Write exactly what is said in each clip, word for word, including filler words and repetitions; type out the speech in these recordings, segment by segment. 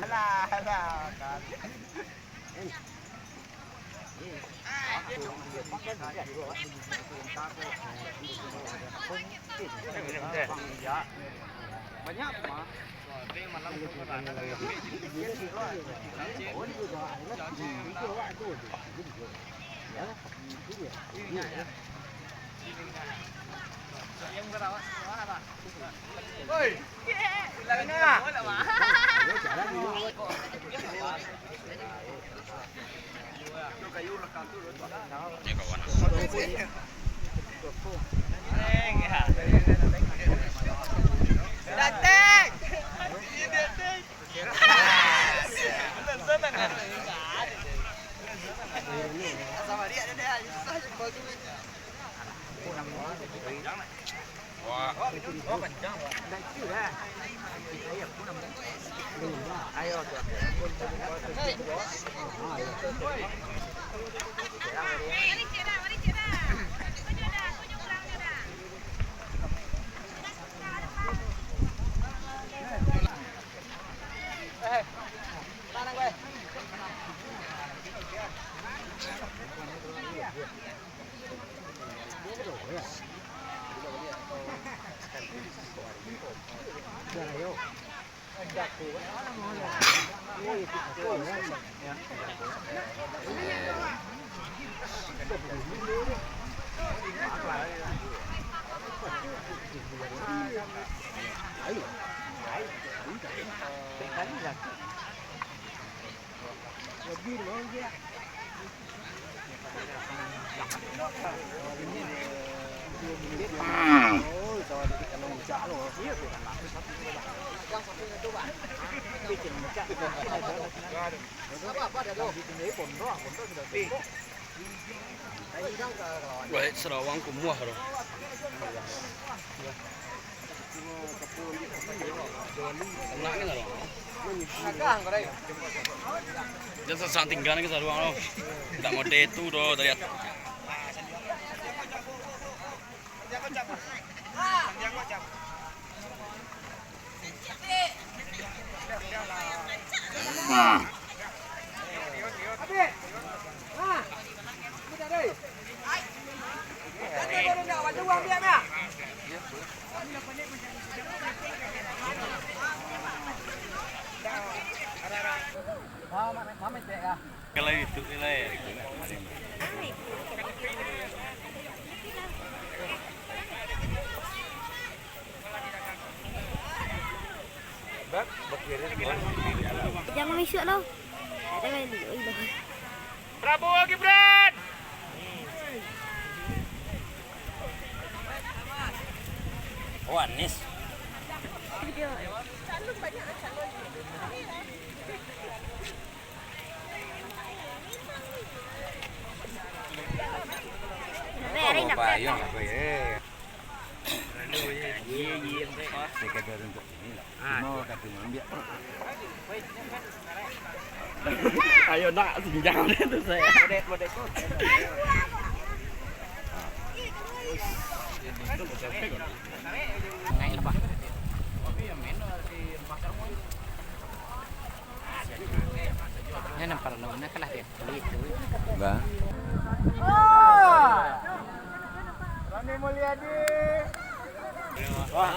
Alah, alah. Baik, sarawang kumuah tu. Enak ni sarawang. Jan sasak tingga ni sarawang tu. Ndak mode tu doh, tadi. Kalau itu nilai. Jangan misuak lo. Ada balik. Oh, iya. Prabowo Gibran. Oh, Anies. Video. Oh, payung apa ya? Cuma kata ngambil. Ayo nak sinjang tu saya. Ini nampak lu, nak kalah dia. Gitu. Bang. Rani Mulyadi. Wah.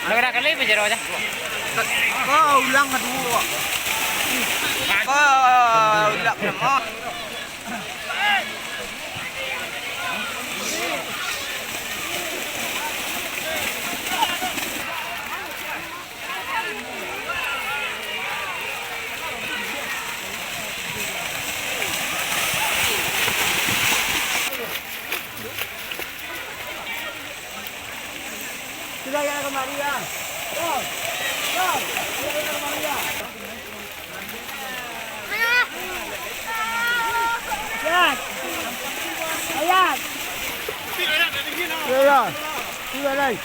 Nak kena kali pun jero aja. Kau ulang kedua. Kau ulang kedua. Sudah, ya, kemari, ya. Yo. Yo. Sudah, ya, kemari, ya. Ayat. Ayat. Yo, yo. Sudah, Lai.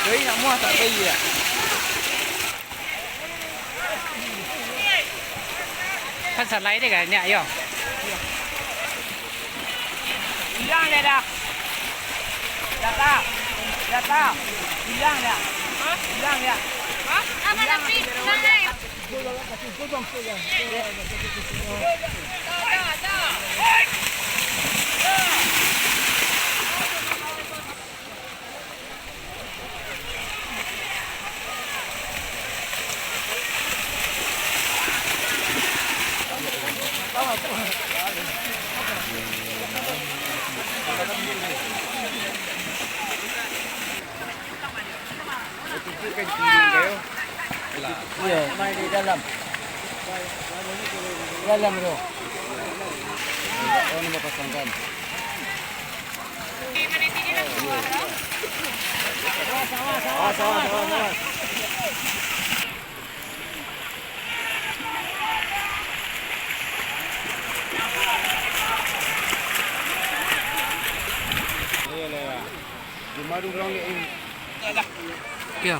Doi nak muah tak pai lah. Kan salai deh kan, nyak, yo. Hilang deh dah. Data. Data. Hilang dah. Hah? Hilang dah. Hah? Apa tapi? Hilang. Iya, main di dalam. Dalam tu. Oh, ni pasangkan. Awas, awas, awas, awas. Iya, iya. Di mana orang ni? Iya.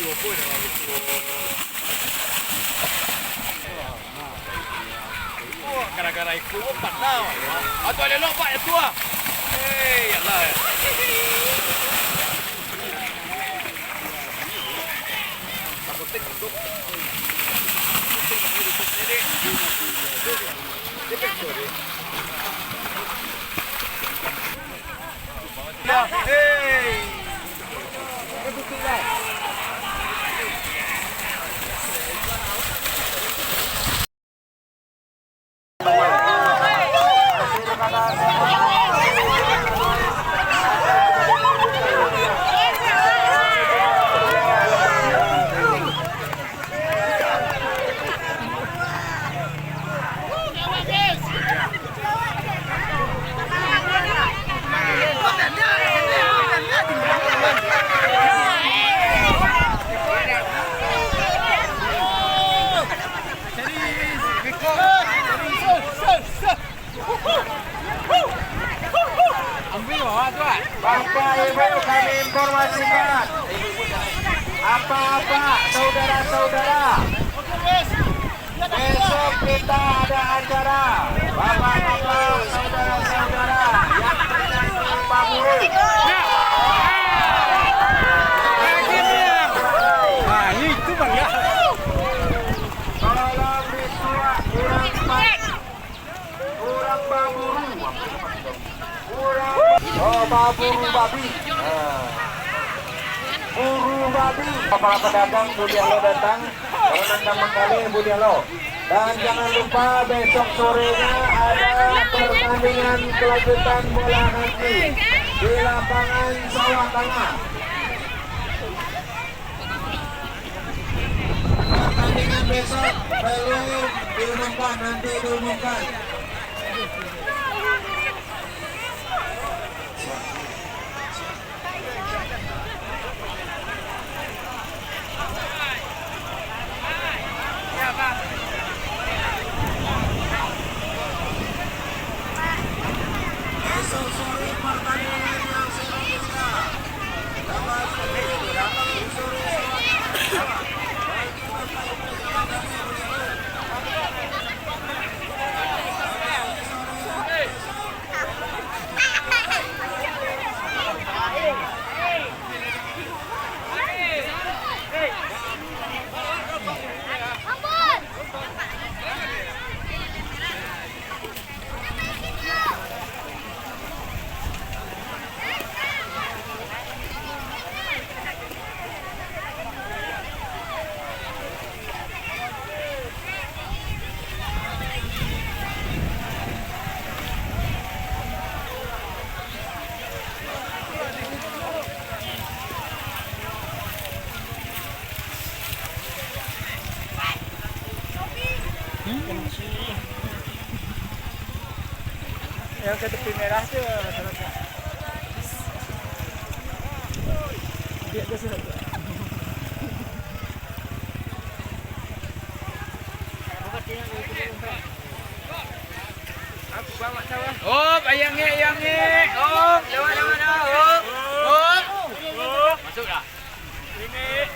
Oh, gara-gara ikut pun pandai. Atau elok, Pak, itu ah. Eh, yalah. Bapak Ibu, kami informasikan, apak-apak, saudara-saudara, besok kita ada acara. Bapak-bapak, saudara-saudara yang terjangkit panggung. Nah, itu, Bang, ya. Tolong disuak urang pa-, urang paburu. Urang, oh, paburu babi. Ah. Buru babi. Para pedagang, buliah lo datang. Kalau nan ka manggaleh, buliah lo. Dan jangan lupa, besok sorenya ada pertandingan kelanjutan bola kaki di lapangan Sawah Tangah. Pertandingan besok belum diumumkan, nanti diumumkan. Yang ke tepi merah tu, terus. Dia ke sana tu. Op, ayang ngek, ayang ngek. Op, lewat, lewat, lewat. Op. Op. Masuk dah. Ini.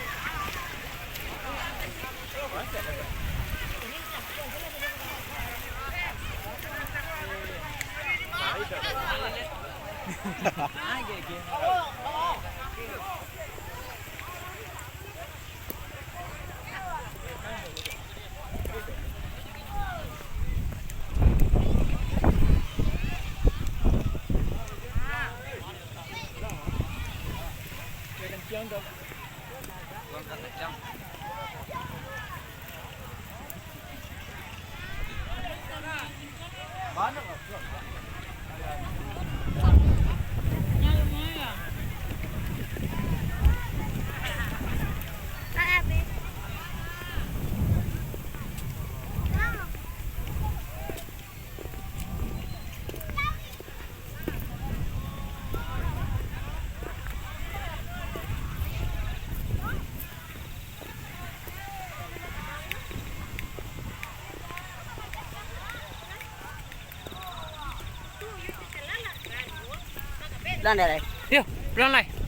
Pulang dah, lai. Yo, pulang, lai.